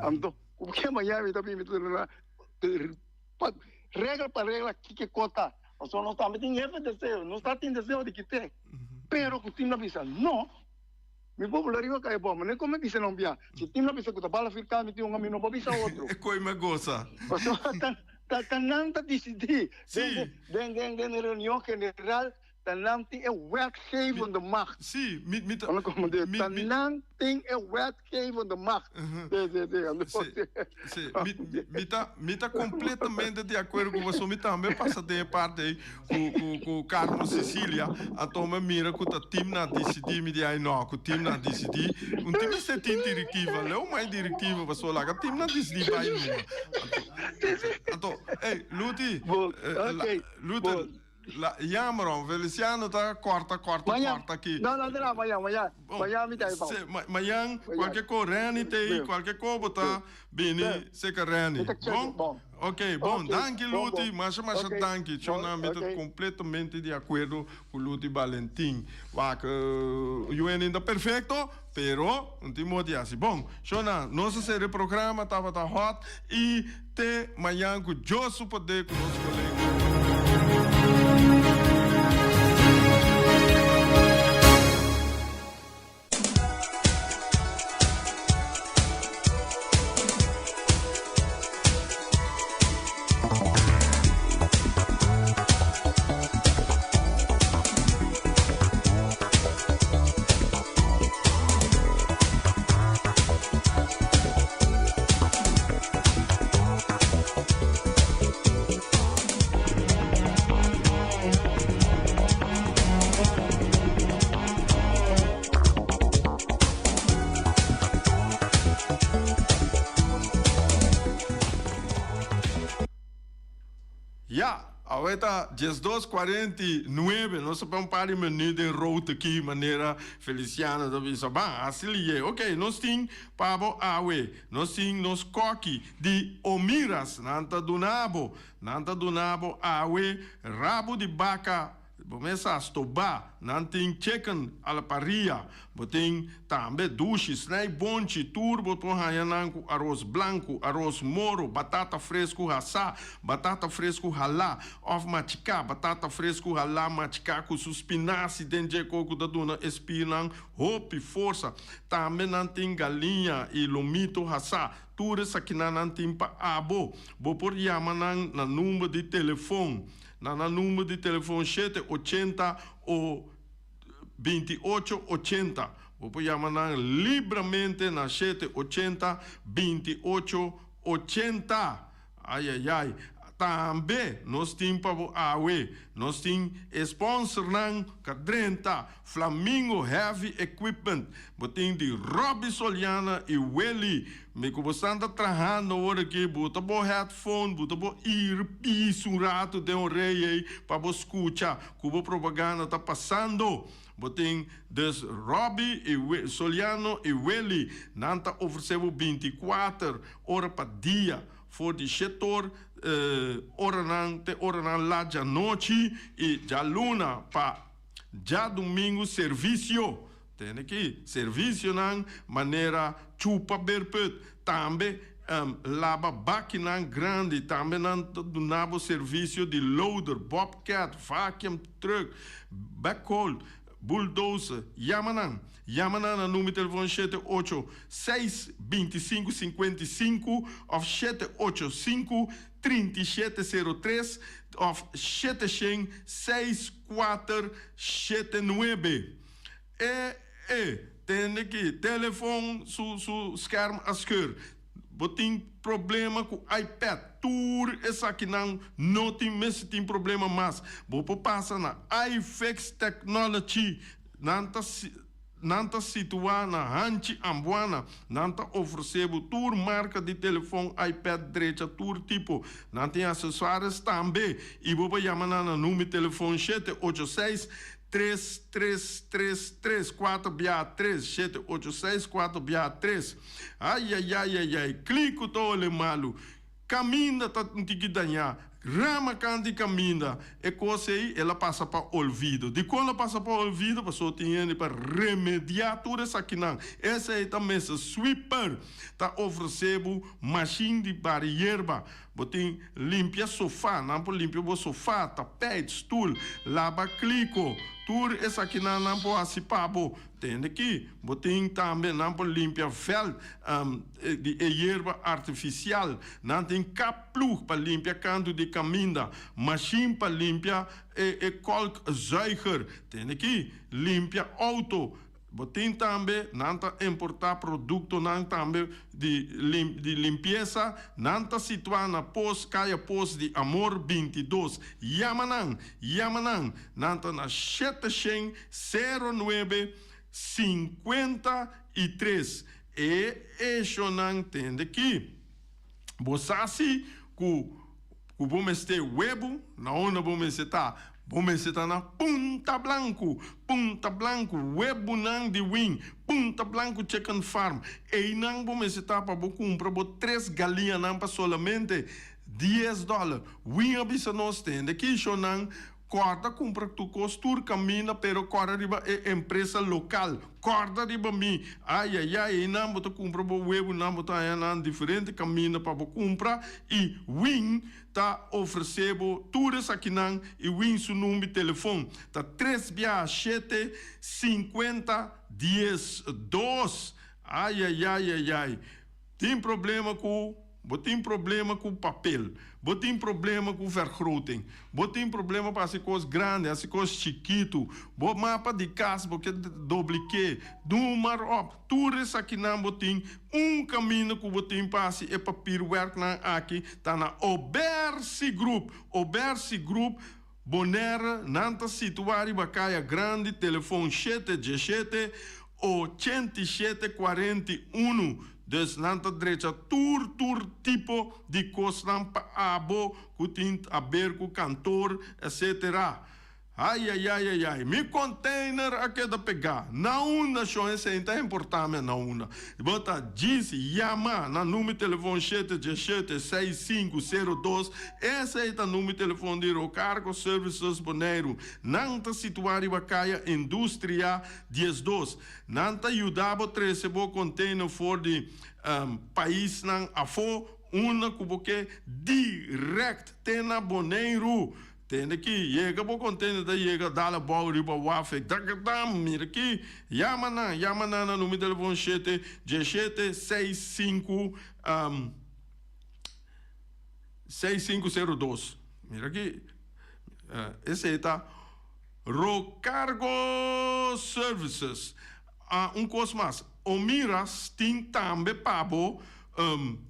Anto, ku ke mañana mi ta bin mi ta duna regla pa regla kiko kos ta. Pasobra nos tambe tin hefe deseo, nos ta tin deseo di kit'é, pero ku tin ta bisa no, mi pueblo riba kai bon, manera ku mi bisa nan bia, si tin ta bisa ku ta bala firká mi tin un ami no por bisa otro. E koi mi a gosa. Pasobra ta nan ta disidí den den reunion general. Ta nan tin e wetgevende macht. Sí, mi, mi ta... Ano como de, mi, ta mi, nan tin e wetgevende macht. Sí, sí, sí. Ano Sí, sí. Mi, mi ta, mi ta completamente di acuerdo cu boso. Mi tambe pasa den e parte ei cu, cu, cu Carmo Sicilia. Anto mi mira cu ta team na decidi. Mi di, ai no, cu team na decidi. Un team mester tin directiva. Leu mai directiva paso laga team na decidi bai numa. Anto, anto, ey, Luti, Bo, eh, la, ok, Luti, bo. La jammer om, Feliciano ta korta korta Mañan, korta aki. no, no, no, mañan, mañan, Bon, mañan mi ta ahí, se, ma, mañan Mañan. cualkier ko Renny te ahí, Bien. cualkier ko bo ta bini Bien. seca Renny. Mi ta check, Bon? bon. Ok, bon, Ok, danki bon, Luti, bon. masha masha Ok, danki. bon, Chona, mi ta ok. completamente di acuerdo cu Luti Valentin. Wak, uh, Juenin ta perfecto, pero un tin modo di haci. Bon, Chona, nos a cera e programa, tabata hot y Te mañan cu Dios su poder cu nos colega. Ya, awe ta 12:49, nos ta pa un par di minuut den road aki, manera Feliciano ta bisa, ban, hasi liye. Ok, nos tin pa bo awe. Nos tin nos koki di Omiras, nan ta duna bo, nan ta duna bo awe rabu di baka, bo mes a stobá, nan tin chicken a la parrilla, bo tin tambe dushi, snij bonchi, tur bo por haña nan ku aros blanku, aros moro, batata fresku hasá, batata fresku halá òf machiká, batata fresku halá machiká ku su spinasi den dje koku ta duna e spirnan Hopi forsa. Tambe nan tin galiña y lomito hasá. Tur esakinan nan tin pa abo. Bo por yama nan na number di telefon na nan number di telefon shete ochenta o binti ocho ochenta. Bo por yama nan libramente na shete ochenta binti ocho ochenta. Ayayay. Tambe nos tin pa bo awe. Nos tin e sponsornan ka drenta, Flamingo Heavy Equipment. Bo tin di Robby Soliana y Willy. Mi ku bo stan ta trahando awor aki, bo ta bo headphone, bo ta bo earpiece un rato den orei ei pa bo skucha ku bo propaganda ta pasando. Bo tin dus Robby y Soliano y Willy. Nan ta ofrece bo 24 ora pa dia, for di shetor oranan te oranan lat djanochi i djaluna pa djadumingu servisio. Tende ki servisionan manera chupa berput, tambe laba bakinan grandi, tambe nan ta duna bo servisio di loader, bobcat, vacuum truck, backhoe, Bulldozer, yama nan. Yama nan na number telefon shete ocho seis binti sinku sinkuenta i sinku òf shete ocho sinku trinta i shete sero tres òf shete shen seis kuater shete nuebe. E e tende ki telefon su su skerm a skeur. Bo tin problema ku iPad? Tur esakinan no tin mester tin problema mas. Bo por pasa na iFix Technology. Nan ta nan ta situá na Hanchi Ambuana. Nan ta ofresé bo tur marka di telefon iPad drecha tur tipo. Nan tin asesuares tambe i bo por yama nan na number telefon shete ocho seis Tres, tres, tres, tres, kuater biaha tres, shete, ocho, seis, kuater biaha tres. Ayayayayay, kliko ta ole malu. Kaminda ta un tiki dañá. Rama kant di kaminda. E kos ei el a pasa pa olvido. Dikon el a pasa pa olvido? Pasobra tin hende pa remediá tur esakinan. Esei ta mester sweeper ta ofresé bo mashin di bari yerba. Bo tin limpia sofá, nan por limpia bo sofá, tapijt, stul, laba kliko. Tur esakinan nan por hasi pa bo. Tende ki bo tin tambe nan por limpia veld di e yerba artifisial. Nan tin kapploeg pa limpia kantu di kaminda, mashin pa limpia e kolkzuiger. Tende ki limpia outo. Bo tin tambe nan ta importá produktonan tambe di di limpiesa. Nan ta situá na Pos, Kaya Pos di Amor 22. Yama nan! Yama nan! Nan ta na 700 09 53. E echonan tende ki. Bo sa si ku ku bo mester webu, na unda bo mester ta? Bo mester ta na Punta Blanku, Punta Blanku, webunan di win, Punta Blanku Chicken Farm. Einan bo mester ta pa bo kumpra bo tres galiñanan pa solamente dies dòler. Win a bisa nos tende ki echonan Kòrda kumpra tur kos tur kaminda pero kòrda riba e empresa lokal. Kòrda riba mi. Ayayay einan bo ta kumpra bo webunan bo ta haña nan diferente kaminda pa bo kumpra i Win ta ofresé bo tur esakinan i Win su number di telefon ta tres biaha shete sinkuenta dies dos. Ayayayayay tin problema ku. Bo tin problema ku papel. Bo tin problema ku vergroting. Bo tin problema pa hasi kos grandi, hasi kos chikitu. Bo mapa di kas bo ke doblik'é. Noem maar op. Tur esakinan bo tin. Un kaminda ku bo tin pa hasi e papierwerknan aki ta na Obersi Group. Obersi Group Bonaire, nan ta situá riba Kaya Grandi, telefon shete diesshete, 87 41. Dus nan ta drecha tur tur tipo di kosnan pa abo ku tin aber ku kantor etc. Ayayayayay mi container a keda pegá na unda shon esei ta importá mi na unda bo ta djis yama na number telefon shete diesshete seis sinku sero dos esei ta number telefon di Rocargo Services Boneiru nan ta situá riba kaya Industria 12. Nan ta yuda bo trese bo container for di paisnan afó unda ku bo ke direct te na Boneiru. Tende ki yega bo container ta yega dal abou riba waf e dakadam mira ki yama nan yama nan na numero telefon shete diesshete seis sinku seis sinku sero dos mira ki esei ta. Rocargo Services. Ah, un kos mas, Omiras tin tambe pa bo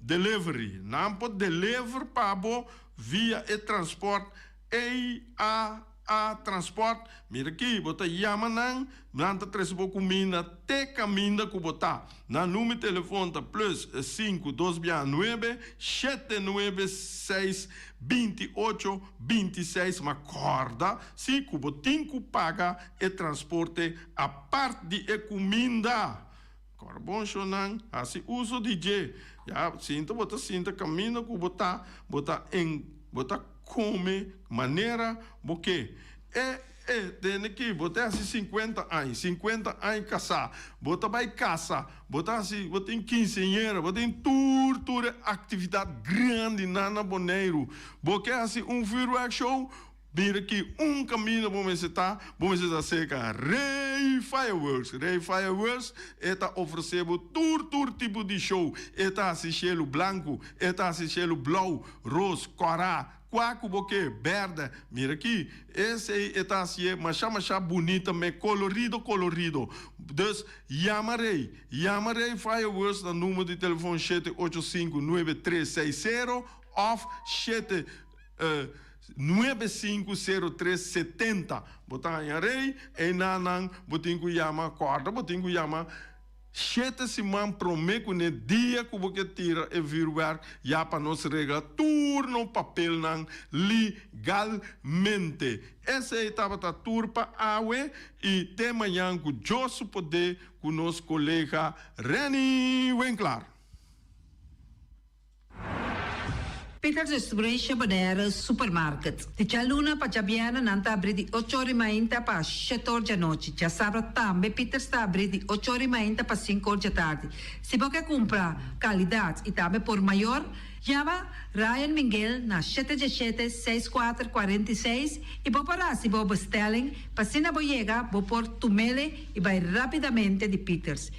delivery. Nan por deliver pa bo via e transport AAA Transport. Mira aki, bo ta yama nan, nan ta trese bo kuminda te kaminda ku bo ta. Nan number di telefon ta plus sinku dos bia nuebe shete nuebe seis binti ocho binti seis ma kòrda si ku bo tin ku paga e transporte apart di e kuminda. Kòrda bon shownan hasi uso di dje. Ya sinta bo ta sinta kaminda ku bo ta bo ta en bo ta kome manera bo ke. E. E tende ki bo ta hasi sinkuenta aña, sinkuenta aña kasá, bo ta bai kasa, bo ta hasi, bo tin kinseñera, bo tin tur tur e aktividat grandinan na Boneiru. Bo ke hasi un vuurwerkshow? Mira ki un kaminda bo mester ta, bo mester ta serka Rey Fireworks. Rey Fireworks e ta ofresé bo tur tur tipo di show. E ta hasi shelu blanku, e ta hasi shelu blou, ros, kòrá, Kua ku bo ke? Bèrdè. Mira aki, esei e ta hasié masha masha bunita me, kolorido kolorido. Dus, yama Rey. Yama Rey Fireworks na numero di telefon shete ocho sinku nuebe tres seis sero òf shete nuebe sinku sero tres setenta. Bo ta haña Rey, einanan bo tin ku yama, kòrda bo tin ku yama. Shete siman promé ku n'e dia ku bo ke tira e vürwèrk ya pa nos regla tur no papelnan legalmente. Esei tabata tur pa awe i te mañan ku Dios su poder ku nos kolega Renny Winklaar. Peters Distribution Bonaire Supermarket. Di djaluna pa djabièrnè nan ta abrí di ocho or i mainta pa shete or djanochi. Djasabra tambe Peters ta abrí di ocho or i mainta pa sinku or djatardi. Si bo ke kumpra kalidat i tambe por mayor, yama Ryan Minguel na shete djeshete, seis kuater, 46 i bo por hasi bo bestelling pa asina bo yega bo por tumele i bai rápidamente di Peters.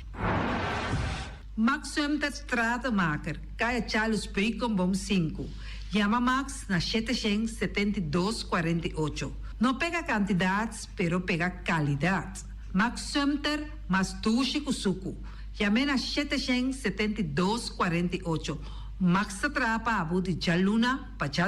Max Sumter Stratenmaker, Kaya Charles Beukenboom 5. Yama Max na 772 48. No pega kantidat, pero pega kalidat. Max Sumter, mas dushi ku suku. Yam'é na 772 48. Max ta traha pa bo di djaluna pa djadumingu.